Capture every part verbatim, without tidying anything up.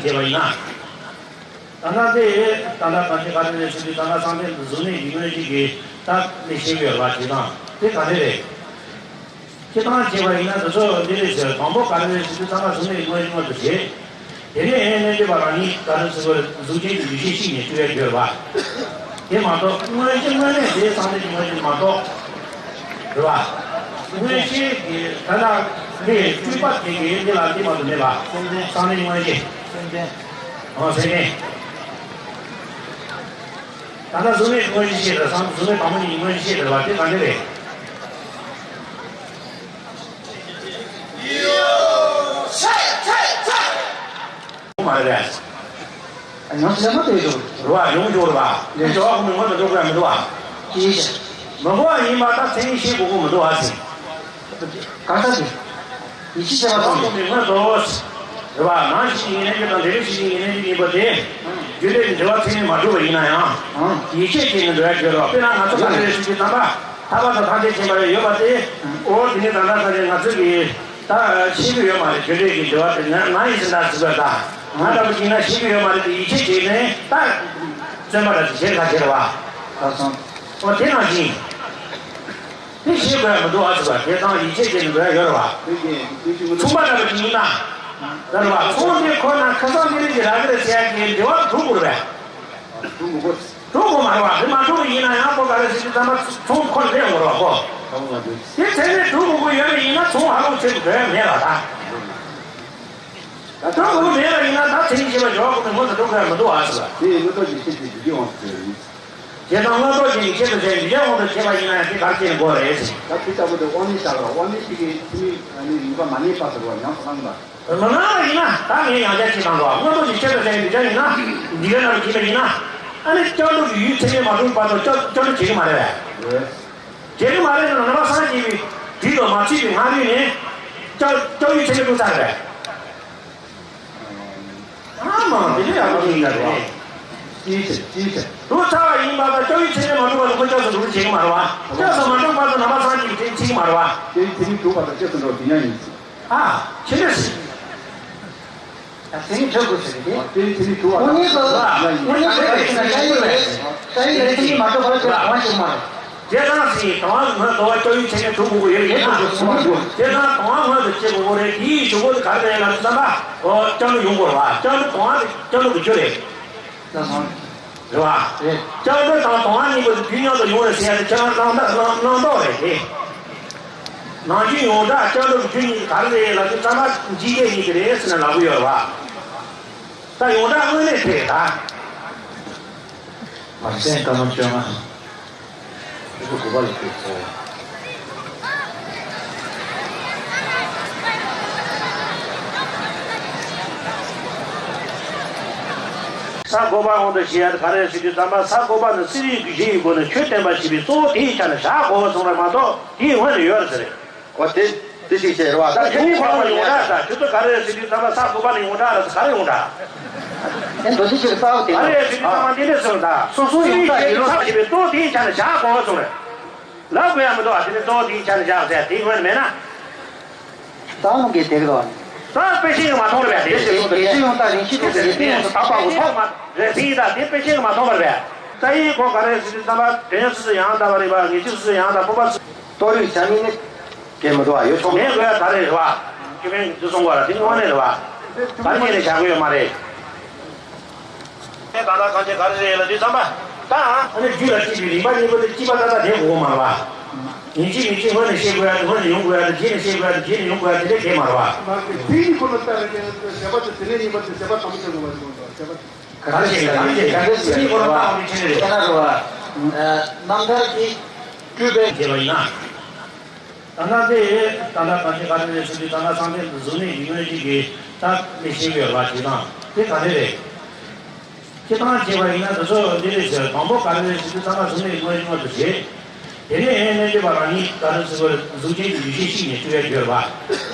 བྱས་པ་ཡིན་ན། ད་ལྟ་དེ་ད་ལྟ་གང་ཅི་ག་རེ་རེད་ཟེར་དུས། ད་ལྟ་སང་ཐེངས་གཟུགས་མེད་ཀྱི་དངོས་གཞི་གི་ད་ནི་ཤེས་ཀྱི་ཡོད་པ་དེ་དང་དེ་ག་རེ་རེད། སྤྱིར་བཏང་བྱས་པ་ཡིན་ན་དེ་ཚོ་འདི་རེད་ཟེར། དང་པོ་ག་རེ་རེད་ཟེར་དུས། ཚང་མ་གཟུགས་མེད་ཀྱི་དངོས་གཞི་མངོན་དུ་བྱེད། དེ་ནས་ཨེ་རྣལ་འབྱོར་པ་རང་ཉིད་ག་རེ་ཟེར་དགོས་རེད། གཟུགས་ཅན་གྱི་ཡུལ་ཤེས་གཤིས་ནས་སྤྲུལ་བའི་རྒྱུ་རེད་པ། དེ་མ་གཏོགས་དངོས་གཞི་དངོས་གནས་དེ་སངས་རྒྱས་ཀྱི་དངོས་གཞི་མ་གཏོགས། རེད་པ། དངོས་གཞི་གི་ད་ལྟ་འདི་སྤྲུལ་པ་དེ་གི་འདི་ལ་འདི་མ་གཏོགས་མེད་པ། སེམས་ཅན། སངས་རྒྱས་དངོས་གཞི། སེམས་ཅན། ཨོ་སེམས་ཅན། ད་ལྟ་གཟུགས་མེད་དངོས་གཞི་ཤེས་དང་། སང་གཟུགས་མེད་དང་པོ་ཉིད་ཀྱི་དངོས་གཞི་ཤེས་དང་བ་དེ་གང་འདྲ་རེད། མ་རེད། ཉམས་སུ་ལེན་པ་དེ་ཡོད། རེད་པ། ཡོང་འགྲོ་རེད་པ། འདི་འགྲོ་བ་ཁོ་མི་མངོན་དུ་འགྲོ་དགོས་མི་འདུག་པ། ཅི་ཞིག་མི་འགྲོ་བ་ཡིན་པ་ད་མཚན་ཉིད་ཤེས་དགོས་ཀྱི་མི་འདུག་པ་ཟེར། གང་ལྟར་ཏེ། ཡིད་ཆེས་བྱེད་པ་དང་། ཁོང་གི་སྔོན་དུ། རེད་པ། ནང་བཞིན་ཡེ་ནས་ཀྱི་དང་། འབྲས་བུ་ཤེས་བཞིན་ཡེ་ནས་ཀྱི་ཡིན་པ་དེ། རྒྱུ་འབྲས་ཀྱི་འབྲེལ་བ་ཚད་མས་མ་གྲུབ་པ་ཡིན་ན་ཡང་། ཡིད་ཆེས་བྱས་ནས་འགྲོ་ཡ་ཡོད་རེད་པ། དཔེར་ན་ང་ཚོ་ག་རེ་རེད་ཟེར་དུས། དམ་པ། ཐར་པ་དང་ཐམས་ཅད་མཁྱེན་པ་ཡོད་པ་དེ། འོ་དེ་ནི་ད་ལྟ་ད་རེས་ང་ཚོ་གིས་ད་ཤེས་ཀྱི་ཡོད་མ་རེད། རྒྱུ་འབྲས་ཀྱི་འབྲེལ་བ་དེ། ང་ང་ཡིན་ཟེར་ན་ཟེར་བ་དང་། ང་ལྟ་བུ་ཡིན་ན་ཤེས་ཀྱི་ཡོད་མ་རེད་དེ། ཡིད་ཆེས་བྱས་ནས་ད་བརྩོན་པ་རེད་དེ་བྱེད་ག་བྱེད་རེད་པ། ལགས་སོ། འོ་དེ་ནང་བཞིན། དེ་ཤེས་དགོས་མི་འདུག་པ་ཟེར་བ་དེ་དང་ཡིད་ཆེས་བྱས་ནས་འགྲོ་ཡ་ཡོད་རེད་པ། མཚུངས་པ་འདྲ་པོ་ཅིག་ཡིན་ན། རེད་པ། མཚུངས་དེ་ཁོ་ན་ཁ་སང་དེ་རིང་གི་ར་གི་རེད་ཟེར་ཡ་གི་འབྲེལ་བ་གྲུབ་དགོས་རེད་པས། གྲུབ་དགོས་མ་རེད་པ། དེ་མ་གྲུབ་པ་ཡིན་ན་ཡང་ཁོ་ག་རེ་ཟེར་དུས། ཚང་མ་མཚུངས་ཁོ་ན་སླེབས་ཡོང་གི་རེད་པ་ཁོ། དེ་ཚད་མས་གྲུབ་དགོས་ཀྱི་ཡོད་པ་ཡིན་ན་མཚུངས་ཧ་ལོ་ཆེ་འགྲོ་ཡ་མེད་པ་ད། ད་གྲུབ་དགོས་མེད་པ་ཡིན་ན་ད་མཚན་ཉིད་ཤེས་པ་འབྱོར་བ་ཁོ་ན་མངོན་དུ་འགྲོ་དགོས་ཡ་མི་འདུག་པ་ཟེར་བ། དེ་ཡི་མངོན་རྟོགས་ཀྱི་ཤེས་བྱེད་ཀྱི་རྒྱུ་ཡོངས་སུ་གྲུབ་པ་ཡིན། དེ་དང་མངོན་རྟོགས་ཅན་གྱི་ཆེད་དུ་བྱས་འདི་ཡང་དབང་དུ་བྱས་པ་ཡིན་ན་ཡང་དེ་གར་སྐྱེ་དགོས་རེད། ད་དེ་ལྟ་བུ་དེ་དབང་གནས་བཞག་རོགས། དབང་གནས་ཅིག་གིས་ཐུན་མིན་ནི་ནུས་པ་མ་གནས་པ་ཟེར་བ་ཉམས་སུ་བླངས་པ། མི་ལངས་པ་ཡིན་ན་ད་ངས་ཡང་བསྐྱར་ཅིག་གཏང་རོགས། མངོན་རྟོགས་ཀྱི་ཆེད་དུ་བྱས་འདི་ཡང་ཡིན་ན། འདི་ག་ནང་བཞིན་པ་ཡིན་ན། ཨ་ནི་སྐྱབས་འགྲོ་གི་ཡུལ་ཚད་མས་མ་གྲུབ་བར་དུ་སྐྱབས་སྐྱབས་འགྲོ་བྱེད་ཀྱི་མ་རེད་པས། རེད། བྱེད་ཀྱི་མ་རེད་ཟེར་ན། ནང་པ་སངས་རྒྱས་པའི་དུས་དང་མ་ཚུད་པའི་སྔ་དུས་ནས་སྐྱབས་སྐྱབས་ཡུལ་ཚད་མས་གྲུབ་ཚར་རེད། ཨ་མ། དེ་ལས་ཡག་པོ་ཅིག་ཡིན་ད་རེད། ཅིའི་ཕྱིར། ཅིའི་ཕྱིར། གྲུབ་ཚར་བ་ཡིན་པ་དང་སྐྱབས་ཡུལ་ཚད་མས་མ་གྲུབ་བར་དུ་ཁོ་སྐྱབས་སུ་འགྲོ་རྒྱུ་བྱེད་ཀྱི་མ་རེད་པ། སྐྱབས་སུ་མ་འགྲོ་བར་དུ་ནང་པ་སངས་རྒྱས་ཀྱི་ཁྲིད་བྱེད་ཀྱི་མ་རེད་པ། སྐྱབས་ཡུལ་ཚད་མས་གྲུབ་པ་དང་སྐྱབས་སུ་འགྲོ་བ་དེ་ཡང་ཡིན་ཟེར། ཨ། ཁྱེད་འདྲ་ཟེར། ད་དེ་ནི་ཁྲོད་དགོས་ཟེར་གི་དེ། དེ་ཚེ་ནི་གྲུབ་པ་དང་། དངོས་གནས་ལ། དངོས་གནས་ལ་ཁྲོད་དགོས་ཟེར་ན་སྐྱབས་ཡུལ་རེད། སྐྱབས་ཡུལ་ལ་ཚད་མས་མ་གྲུབ་པར་ཁྱོད་གང་བྱེད་མ་རེད། དེ་ཙམ་ཞིག་དང་པོ་ངོས་འདོད་པ་སྐྱབས་ཡུལ་ཚད་མས་གྲུབ་དགོས་ཀྱི་ཡོད་ཡིན་པ་སོང་བ་འདུག་དེ་ཙམ་དང་པོ་ངོས་འདོད་བྱེད་དགོས་ཀྱི་རེད། དེའི་གཞུག་གུ་དེ་ག་རེ་རེད་ལབ་དུས་ཙམ་པ། འོ་སྐྱབས་འགྲོ་ཡོང་དགོས་རེད་པ། སྐྱབས་འགྲོ་དང་པོ་དེ་སྐྱབས་འགྲོ་གི་རྒྱུ་རེད། ལགས་སོ། རེད་པ། རེད། སྐྱབས་འགྲོ་དང་དང་པོ་གཉིས་པོ་དེ་དུས་མཉམ་དུ་ཡོང་རེད་ཟེར་ཡ་དེ་ཁྱེད་རང་རྣམ་རྟོག་རྣམ་རྣམ་རྟོག་རེད་དེ། ནང་བཞིན་ཡོངས་གྲགས་སྐྱབས་འགྲོ་གི་རྒྱུ་གཉིས་ཀྱི་ག་རེ་རེད་ལབ་དུས་ཙམ་པ་འཇིག་རྟེན་གཉིས་ཀྱི་རེད་ཟེར་ན་ལབ་ཀྱི་ཡོད་རེད་པ། ད་ཡོངས་གྲགས་དངོས་གནས་དེ་རེད་ད། མ་གསན་བཀའ་མ་བཅོ་ལྔ། ཆུ་ཚོད་དགུ་པ་ལ་ཕེབས་སོ། ས་བགོ་པ་དབང་དུ་བྱེད་ཡ་དེ་ག་རེ་རེད་ཟེར་དུས་ཙམ་པ། ས་བགོ་པ་ནི་སྲིད་པའི་གཞི་ཡི་སྒོ་ནས་ཆོས་བསྟན་པ་ཞེས་པའི་གཙོ་བོ་དེའི་ཆ་ནས་བཞག་དགོས་པ་སོང་རེད་མ་གཏོགས་དེའི་སྔོན་ནས་ཡོད་རེད་ཟེར། འོ་དེ་དེ་ཞིག་བྱས་རེད་པ། ད་ད་ཁྱོད་ཁྱོད་ཁོ་ཁོ་ཡོངས་གྲགས་ད་ཁྱོད་ཚོ་ག་རེ་རེད་ཟེར་དུས་ཙམ་པ། ས་བགོ་པ་ནི་ཡོངས་གྲགས་རེད་ཟེར། ག་རེ་ཡོངས་གྲགས། ཨེ་མདོ་སྡེ་ཆོས་ཀྱི་རྩ་བ་དེ་ག་རེ་རེད་ཟེར་དུས་ཙམ་པ་འདི་འདྲས་སོང་ད། སོ་སོ་ཡོངས་གྲགས་ཡིན་ལུགས་ས་ཞེས་པའི་གཙོ་བོ་དེའི་ཆ་ནས་བཞག་དགོས་པ་སོང་རེད། ལབ་དགོས་ཡ་མི་འདུག་པ། དེ་ནི་གཙོ་བོ་དེའི་ཆ་ནས་བཞག་ཟེར་དེའི་སྔོན་མེད་ན། རྩ་བ་ནང་གི་དེ་རེད་པ། ད་དཔེ་ཆ་ཡང་མ་མཐོང་རེད་པས། དེ་དེ་དེ་དེ་ཡང་ད་རིན་ཆེན་གྲུབ་པའི་དེ་ཡང་ད་པ་གོ་ཐོག་མ་རེད་ཟིན་ཡིན་ད། དེ་དཔེ་ཆ་ཡང་མ་མཐོང་བ་རེད། ད་ཡིན་ཁོ་ག་རེ་ཟེར་དུས་ཙམ་པ། དོན་སོ་སོ་ཡང་དག་པ་རེད་པ། ངེས་ཤེས་སོ་སོ་ཡང་དག་པོ་པ། རྟོགས་རིགས་ཆ་མིན་ནི་གལ་མི་འདུག་པ། ཡོད་ཆོག་མེད་དགོས་ཡ་ག་རེ་རེད་པ། ཁྱོད་མིན་འདི་སོང་གོ་ར། དེ་དངོས་གནས་རེད་པ། ག་རེ་བྱས་ནས་བཞག་གི་ཡོད་མ་རེད། ད་ལྟ་གང་བྱས་ག་རེ་རེད་ལབ་དུས་ཙམ་པ། ད་ཨ་ནི་རྒྱུད་ལ་སྐྱེས་པའི་རིམ་པ་གཉིས་པོ་དེ་གཅིག་པ་ཏག་ཏག་བསྡད་དགོས་མ་རེད་པ། ངེས་ཤེས་ངེས་ཤེས་སྔོན་ནས་ཤེས་དགོས་ཡ་དེ། སྔོན་ནས་ཡོང་དགོས་ཡ་དེ། རྗེས་ནས་ཤེས་དགོས་ཡ་དེ། རྗེས་ནས་ཡོང་དགོས་ཡ་དེ་འདྲ་གང་ཡང་མ་རེད་པ། མ་གི་ཚིག་གཉིས་ཁོ་ན་ལྟ་རེ་བྱས་ན་བྱས་པ་དེ་དེ་ནས་ཡིན་པ་དེ་བྱས་པ་དང་པོ་དེ་ངོ་མ་བྱུང་བ་བྱས་པ། ག་རེ་བྱས་ཀྱང་ག་རེ་བྱས་ཀྱང་དེ་ཚིག་གཉིས་ཁོ་ན་ལྟ་འོང་གི་ཕྱིར་རེད། ཁྱེད་རང་རེད་པ། རྣམ་ཐར་གྱི་སྤྲུལ་པའི་བྱས་པ་ཡིན་ན། ད་ལྟ་དེ་ད་ལྟ་གང་ཅི་ག་རེ་རེད་ཟེར་དུས། ད་ལྟ་སང་ཐེངས་གཟུགས་མེད་ཀྱི་དངོས་གཞི་གི་ད་ནི་ཤེས་ཀྱི་ཡོད་པ་དེ་དང་དེ་ག་རེ་རེད། སྤྱིར་བཏང་བྱས་པ་ཡིན་ན་དེ་ཚོ་འདི་རེད་ཟེར། དང་པོ་ག་རེ་རེད་ཟེར་དུས་ཙམ་པ་གཟུགས་མེད་དངོས་གཞི་མངོན་དུ་བྱེད། དེ་ནས་ཨེ་རྣལ་འབྱོར་པ་རང་ཉིད་ག་རེ་ཟེར་དགོས་རེད། གཟུགས་ཅན་གྱི་ཡུལ་ཤེས་གཤིས་ནས་སྤྲུལ་བའི་རྒྱུ་རེད་པ།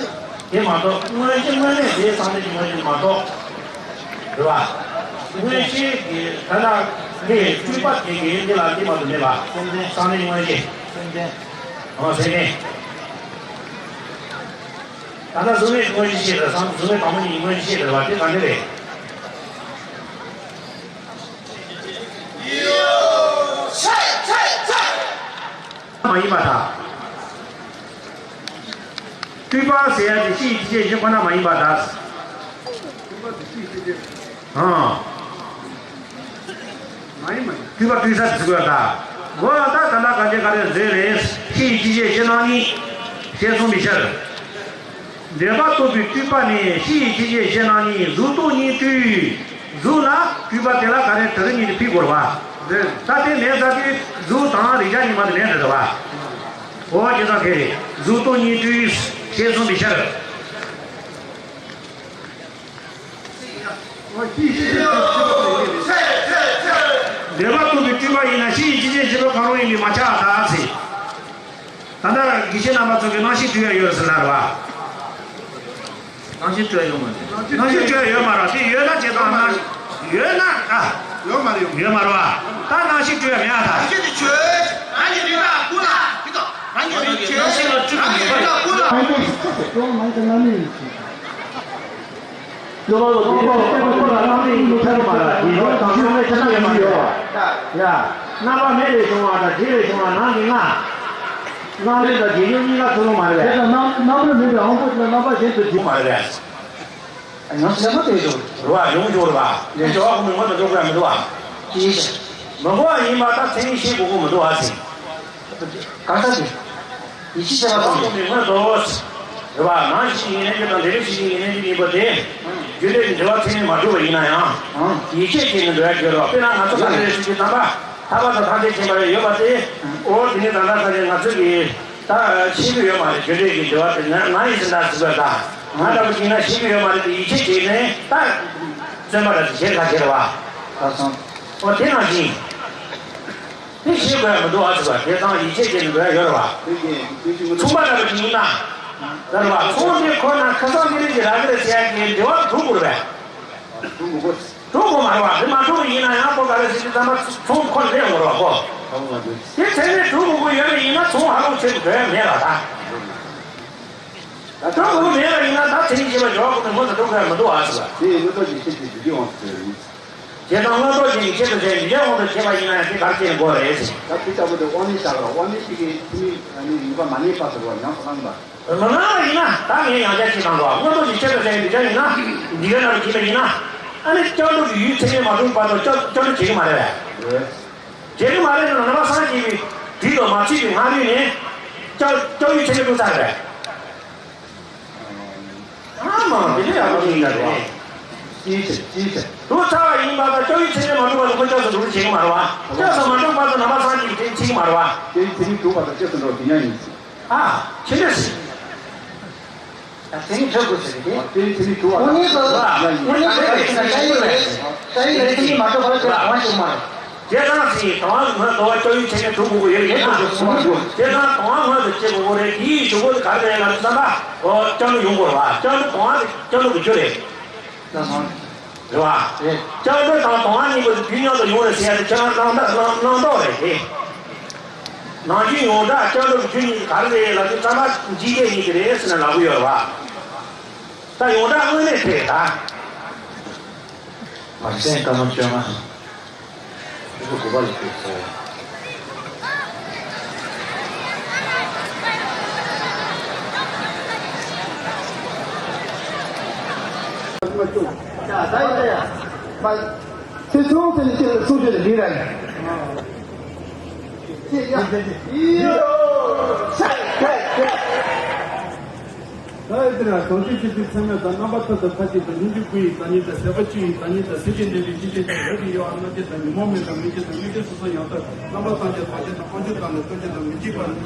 དེ་མ་གཏོགས་དངོས་གཞི་དངོས་གནས་དེ་སངས་རྒྱས་ཀྱི་དངོས་གཞི་མ་གཏོགས། རེད་པ། དངོས་གཞི་གི་ད་ལྟ་འདི་སྤྲུལ་པ་དེ་གི་འདི་ལ་འདི་མ་གཏོགས་མེད་པ། སེམས་ཅན། སངས་རྒྱས་ཀྱི་དངོས་གཞི། སེམས་ཅན། ཨོ་སེམས་ཅན། ད་ལྟ་གཟུགས་མེད་དངོས་གཞི་ཤེས་དང་། སང་གཟུགས་མེད་དང་པོ་ཉིད་ཀྱི་དངོས་གཞི་ཤེས་དང་བ་དེ་ག་འདྲ་རེད། མ་ཡིན་པར་ཐལ། སྤྲུལ་པ་ཟེར་ཡ་དེ་གཤིས་ཀྱི་སྤྱི་ཆོས་གཞན་ཁོ་ན་མ་ཡིན་པར་ཐལ། སྤྲུལ་པ་དེ་གཤིས་ཀྱི་སྤྱི་ཆོས། ཨང་། མ་ཡིན་མ་ཡིན། སྤྲུལ་པ་སྤྲུལ་ས་དེ་ཟེར་དགོས་ད། འོ་ད་ད་ལྟ་ག་ཅེ་ག་རེ་བཟོས་རེད། གཤིས་ཀྱི་སྤྱི་ཆོས་གཞན་སྣང་གཉིས། ཞེས་གསུངས་པའི་ཕྱིར། འདོད་པ་རྟོགས་པའི་སྤྲུལ་པ་ནི་གཤིས་ཀྱི་སྤྱི་ཆོས་གཞན་སྣང་གཉིས། གཟུགས་རྟོག་གཉིས་སྤྲུལ། གཟུགས་ལ་སྤྲུལ་པ་དེ་ལ་ག་རེ་དེ་རིང་ཉིད་དུ་ཕུལ་དགོས་རེད་བ། རེད། ད་དེ་མེད་ཙང་དེ་གཟུགས་དང་རེག་བྱ་གཉིས་མ་དེ་མེད་འགྲོ་རེད་བ། འོ་དེ་ཙང་དེ་རེད། གཟུགས་རྟོག་གཉིས་སྤྲུལ། ཞེས་གསུངས་པའི་ཕྱིར། འདོད་པ་རྟོགས་པའི་སྤྲུལ་པ་ཡིན་ན་གཤིས་ཀྱི་སྤྱི་ཆོས་གཞན་པ་གང་རུང་ཡིན་པས་མ་ཁྱབ་པར་ཐལ་ཟེར། ད་ལྟ་དགེ་བཤེས་རྣམ་པ་ཚོ་གིས་སྣང་ཞེན་སྤྲུལ་ཡ་ཡོད་ཟེར་ལབ་རེད་བ། སྣང་ཞེན་སྤྲུལ་ཡ་ཡོད་མ་རེད། སྣང་ཞེན་སྤྲུལ་ཡ་ཡོད་མ་རེད། དེ་ཡོད་ན་བྱེད་སྟངས་སྣང་ཡོད་ན་ཨ། ཡོད་མ་རེད། ཡོད་མ་རེད་བ། ད་སྣང་ཞེན་སྤྲུལ་ཡ་མེད་ཨ་ད། ཞེན་དེ་ཆོས། རང་གི་རིག་པ་ཀུན་ལ་ཞེན་དང་། རང་གི་རིག་ཆོས། རང་གི་རིག་པ་ཀུན་ལ། སློབ་པ་ལ་དེ་ཚོ་ཁོ་ལ་རང་རིག་མི་ཐར་མ་ལ་དེ་ཚོ་དང་ཚང་མས་ཆ་ཚང་ཡོད་མ་རེད་ཡོད་པ། ཡ། རྣམ་པ་མེད་པའི་བྱུང་བ་དང་བརྗེ་བའི་བྱུང་བ་ནང་གི་ལྔ། རྣམ་རིག་དང་བརྗེ་ཉམས་གཉིས་ཀ་ཚུར་ལོངས་མ་རེད་པས། དེ་དང་རྣམ་རྣམ་རིག་མེད་པའི་དབང་པོ་དེ་ལ་རྣམ་པ་གཞན་དུ་བརྗེ་མ་རེད་པས། ཡང་སེམས་པ་དེ་ཡོད་རེད་བ། ཡོང་ཆོག་རེད་བ། དེ་འབྲེལ་བ་ཁོ་མི་མངོན་དུ་འགྲོ་དགོས་མི་འདུག་བ། ཅི་ཞིག་མི་དགོས་པ་ཡིན་པ་ད་མཚན་ཉིད་ཤེས་དགོས་ཀྱི་མི་འདུག་བ་ཟེར། གང་ལྟར་དེ། ཡིད་ཆེས་བྱེད་པ་དང་། ཁོ་མི་མངོན་དུ། རེད་བ། ནང་བཞིན་ཡིན་ནའི་དང་འབྲེལ་བའི་ཕྱི་བཞིན་ཡིན་ནའི་ཡིན་པ་དེ། རྒྱུ་འབྲས་ཀྱི་འབྲེལ་བ་མཚན་ཉིད་མ་གྲུབ་པ་ཡིན་ན་ཡང་། ཡིད་ཆེས་བྱས་ནས་འགྲོ་ཡ་གྱུར་རོ། དཔེར་ན་ང་ཚོ་ག་རེ་རེད་ཟེར་གྱི་དམ་པ་ཐར་པ་དང་ཐམས་ཅད་མཁྱེན་པ་ཡོད་པ་དེ། འོ་དེ་ནི་ད་ལྟ་ས་ཆེན་ང་ཚོ་གིས། ད་ཤེས་ཀྱི་ཡོད་མ་རེད། རྒྱུ་འབྲས་ཀྱི་འབྲེལ་བ་དེ་ང་ང་ཡིན་ཟེར་འདྲ་ཟེར་བ་དང་། ང་འདྲ་པོ་ཅིག་ན་ཤེས་ཀྱི་ཡོད་མ་རེད་དེ་ཡིད་ཆེས་བྱས་ནས་ད་བརྩོན་པ་ར་ཞེ་དྲག་བྱེད་རེད་བ། ད་སོང་། ཨོ་དེ་ནང་བཞིན་དེ་ཤེས་དགོས་ཡ་མི་འདུག་ཨ་ཟེར་བ་དེ་དང་ཡིད་ཆེས་བྱས་ནས་འགྲོ་ཡ་ཡོད་རེད་བ། མཚུངས་པ་འདྲ་པོ་ཅིག་ཡིན་ན་ད་རེད་བ། མཚུངས་དེ་ཁོ་ན་ཁ་སང་དེ་རིང་གི་ར་གི་རེད་ཟེར་ཡ་གི་འབྲེལ་བ་གྲུབ་དགོས་རེད་བས། གྲུབ་དགོས་མ་རེད་བ། དེ་མ་གྲུབ་པ་ཡིན་ན་ཡང་ཁོ་ག་རེ་ཟེར་གྱི་ཙམ་པ་མཚུངས་ཁོ་ལས་ཡོང་རོགས་གོ། དེ་ཚད་མས་གྲུབ་དགོས་ཀྱི་ཡོད་པ་ཡིན་ན་མཚུངས་ཧ་ལོ་ཆེ་དགོས་མེད་ལ་ད། ད་གྲུབ་དགོས་མེད་པ་ཡིན་ན་ད་མཚན་ཉིད་ཅེས་པ་འབྲེལ་བ་ཀུན་ནས་མངོན་དུ་འགྲོ་དགོས་མི་འདུག་ཨ་ཟེར་བ། དེ་ཡིན་ན་ལྟོ་ཅིག་ཤེས་ཀྱི་འདུས་དབང་དུ་ཡོད། དེ་དང་སྔོན་ལྟོ་ཅིག་ཤེས་དུ་བྱས་འདུས་དབང་དུ་བྱས་པ་ཡིན་ན་ཡང་དེ་ག་རེ་བྱས་ནས་འགོག་རེད་ཟེར། ད་དེ་ལྟ་བུ་དེ་དབང་མེད་བཞག་ར། དབང་མེད་ཅིག་གིས་ཐུགས་ཉིད་ཨ་ནི་ཡིན་པ་མ་རྙེད་པ་ཟེར་བ་ཉམས་སུ་བླངས་པ། མ་ང་བ་ཡིན་ན་ད་ངས་ཡང་བསྐྱར་ཅིག་དང་འགྲོ་བ་སྔོན་འགྲོ་ཞིག་ཆེད་དུ་བྱས་འདི་ཅག་ཡིན་ན་འདི་ག་ལ་བྱེད་པ་ཡིན་ན་ཨ་ནི་སྐྱབས་འགྲོ་གི་ཡུལ་ཚད་མས་མ་གྲུབ་བར་དུ་སྐྱབས་སྐྱབས་འགྲོ་བྱེད་ཀྱི་མ་རེད་པས། བྱེད་ཀྱི་མ་རེད་ན་ནང་པ་སངས་རྒྱས་པའི་དུས་དང་མ་ཚུད་པའི་སྔ་རོལ་ནས་སྐྱབས་སྐྱབས་ཡུལ་ཚད་མས་གྲུབ་ཚར་རེད་པས། ཨ་མ་འདི་འདྲ་ཡག་པོ་ཞིག་ཡིན་ད་རེད། ཅིའི་ཕྱིར་ཅིའི་ཕྱིར། གྲུབ་ཚར་བ་ཡིན་པ་དང་སྐྱབས་ཡུལ་ཚད་མས་མ་གྲུབ་བར་དུ་ཁོ་སྐྱབས་སུ་འགྲོ་རྒྱུ་བྱེད་ཀྱི་མ་རེད་པ། སྐྱབས་སུ་མ་འགྲོ་བར་དུ་ནང་པ་སངས་རྒྱས་པའི་ཚད་མས་གྲུབ་ཀྱི་མ་རེད་པ། སྐྱབས་ཡུལ་ཚད་མས་གྲུབ་པ་དང་སྐྱབས་སུ་འགྲོ་བ་དེ་ཉག་ཡིན། ཨ། ཁྱེད་འདྲ་ཞིག་ད་དེ་ནི་ཐོས་དགོས་ཟེར་གི་དེ། དེ་ནི་དེ་ནི་གྲུབ་པ་དང་། དངོས་གནས་ཀྱི་དངོས་གནས་ཀྱི་ལས་ཀྱི་ནི་མ་གྲུབ་པ་ལ་སྐྱབས་སུ་འགྲོ་བ་ཞིག་མ་རེད། བྱས་ཙང་ཞིག་དང་བ་སྔོན་དུ་བ་སྐྱབས་ཡུལ་ཚད་མས་གྲུབ་དགོས་ཀྱི་ཡོད་རེད་ན། བྱས་ཙང་དང་བ་སྔོན་དུ་སྐྱེ་དགོས་ཀྱི་རེད། དེའི་གཞུག་གུ་དེ་ག་རེ་རེད་ལབ་དུས་ཙམ་པ། འོ་སྐྱབས་འགྲོ་ཡོང་དགོས་རེད་པ། སྐྱབས་འགྲོ་དང་བ་དེ་སྐྱབས་འགྲོ་གི་རྒྱུ་རེད། རེད་བ། རེད། སྐྱབས་འགྲོ་དང་དང་བ་གཉིས་པོ་དེ་དུས་མཉམ་དུ་ཡོང་རེད་ཟེར་ཡ་དེ་ཁྱེད་རང་རྣམ་རྟོག་རྣམ་རྣམ་རྟོག་རེད་དེ། ནང་རྒྱུན་ཡོངས་གྲགས་སྐྱབས་འགྲོ་གི་རྒྱུ་གཉིས་དེ་ག་རེ་རེད་ལབ་དུས་ཙམ་པ་འཇིག་རྟེན་གཉིས་དེ་རེད་ཟེར་ནས་ལབ་གི་ཡོད་རེད་བ། ད་ཡོངས་གྲགས་དངོས་གནས་དེ་རེད་ད། བར་གསེང་བཀའ་མ་བཅོ་ལྔ། ཆུ་ཚོད་དགུ་པ་ལ་ཕེབས་སོང་། ཚེ་ཆུང་ཚེ་ནི་ཁྱེད་ལ་གསུང་ཆོས་ལ་འདི་ར་ཡིན། ཁྱེད་ཡ། ཡོ། ཆ་ཁྱེད་ཁྱེད། ད་ཨེ་ཏི་ར་གང་ཅི་ཆེ་ཆེ་ཚད་མེད་དང་རྣམ་པ་ཐ་དད་མཐའ་གཅིག་དང་སྙོམས་འཇུག་སྐུ་ཡི་བདག་ཉིད་དང་ཟད་པ་བཅུ་ཡི་བདག་ཉིད་དང་སེམས་ཅན་འདྲེན་པའི་སྤྱི་ཆོས་དང་རབ་ཏུ་དབྱེ་བ་རྣམ་བཅད་དང་ཉོན་མོངས་མེད་དང་མིག་བཅད་དང་མིག་བཅད་སོ་སོ་ཡང་དག་རྣམ་པ་ཐམས་ཅད་བག་ཆགས་དང་དབང་ཕྱུག་དག་ལས་ཐོབ་བྱེད་དང་མི་འཇིགས་པ་ནི་མི་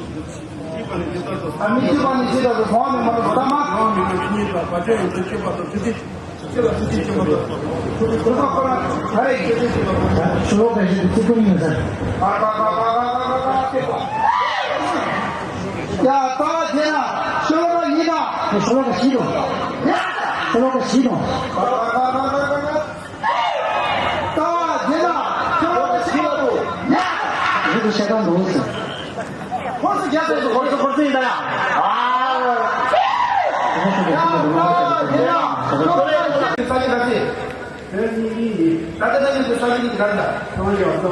འཇིགས་པ་ནི་ཇི་ལྟར་དུ། མི་འཇིགས་པ་ནི་ཇི་ལྟར་དུ་གང་བ་མེད་མ་ལུས་པ་ལྟར་མ། གང་བ་མེད་མ་ཇི་སྙེད་དུ་བག་ཆགས་ཡོངས་སུ་ཤེས་པ་དང་ཐུགས་རྗེ། ཤུ་ལོ་ཀ་བཞི་དེ་ཚིག་ཐུང་ཡིན་ཟེར། ཡ་ད་དེ་ན་ཤུ་ལོ་ཀ་གཉིས་དང་། ཤུ་ལོ་ཀ་བཞི་དང་། ཤུ་ལོ་ཀ་བཞི་དང་། ད་དེ་ན་ཤུ་ལོ་ཀ་བཞི་ལ་དུ། ཡ། འདི་དུ་ཤ་ཐང་འདུག་ཟེར། ཧོར་སུ་རྒྱབ་ཟེར་སུ་ཧོར་སུ་ཧོར་སུ་ཡིན་ད་ཡ། ཨ། ས་ཆ་ག་ཚད། ད་ལྟ་ནི་ཡིན་ནི། ད་ལྟ་ནི་ས་ཆ་ནི་ག་རེ་ད། ཐང་ཡ་ས་ཐུ།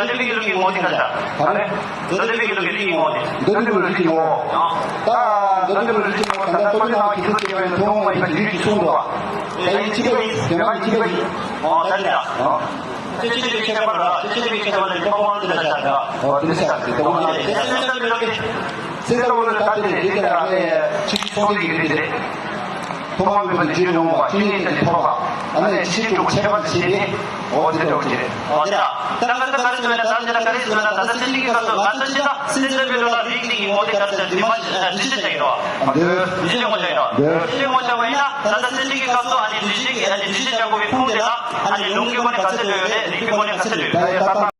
མདོ་སྡེ་པའི་གི་ལུགས་ཀྱི་ངོ་བོ་དེ་ག་རེ་ཟེར། ག་རེ། མདོ་སྡེ་པའི་གི་ལུགས་ཀྱི་རིགས་ཀྱི་ངོ་བོ་དེ། མདོ་སྡེ་པའི་རིགས་ཀྱི་ངོ་བོ། ད་མདོ་སྡེ་པའི་རིགས་ཀྱི་ངོ་བོ་ད་ལྟ་ཁོ་ཚོ་ནང་གི་ཐུགས་རྗེ་ཆེ་བའི་ཐུན་མོང་མ་ཡིན་པའི་རིགས་ཀྱི་གསུང་འདུག་བ། ད་ཡིན་གཅིག་པ་ཡིན། དེ་མ་ཡིན་གཅིག་པ་ཡིན། འོ་ད་འདི་ལ། སེམས་ཅན་གྱི་ཁྱད་པར་ལ། སེམས་ཅན་གྱི་ཁྱད་པར་ལ་ནི་ཕ་བོང་འདི་ལ་བཞག་འདུག་འོ་དེ་ནི་བཞག་འདུག་དེ་བོང་འདི་ལ་སེམས་ཅན་མི་ལོ་གི། སེམས་ཅན་མི་ལོ་ད་དེ་རེད། དེ་ལ་ནི་ཆིག་སྟོང་རིགས་རེད་དེ། ཐོག་མ་མེད་པ་ནས་རྗེས་འོང་བ། ཅི་ནས་ཀྱང་ཐོག་པ། ཨ་ནི་ཅི་ཞིག་ཀྱང་ཁྱད་པར་བྱས་ཏེ། འོ་དེ་འདྲ་བོ་ཅིག་རེད། འོ་དེ་ལ། ད་ང་ཚོ་ག་རེ་ཟེར་བས་ན། ད་ང་ཚོ་ག་རེ་ཟེར་བས་ན། ད་ལྟ་སེམས་ཅན་གྱི་སྐབས་སུ་ང་ཚོ་ཅི་ད་སེམས་ཅན་མི་ལོ་ལ་རིགས་དེ་ཡི་ངོ་བོ་དེ་ག་རེ་ཟེར། འདུས་མ་བྱས། འདུས་བྱས་ཀྱང་ཡིན་རོ། འདུས་བྱས་ཀྱང་ཡིན་རོ། འདུས་བྱས་ཀྱང་ཡིན་ན། ད་ལྟ་སེམས་ཅན་གྱི་སྐབས་སུ་ཨ་ནི་འདུས་བྱས་ཀྱི། ཨ་ནི་འདུས་བྱས་ཀྱང་གོ་བའི་ཁུངས་དེ་ལ་ཨ་ནི་ལུང་གི་སྒོ་ནས་ག་ཚོད་འདོད་ཡོད་རེད། རིགས་ཀྱི་སྒོ་ནས་ག་ཚོད་འདོད་ཡོད་རེད།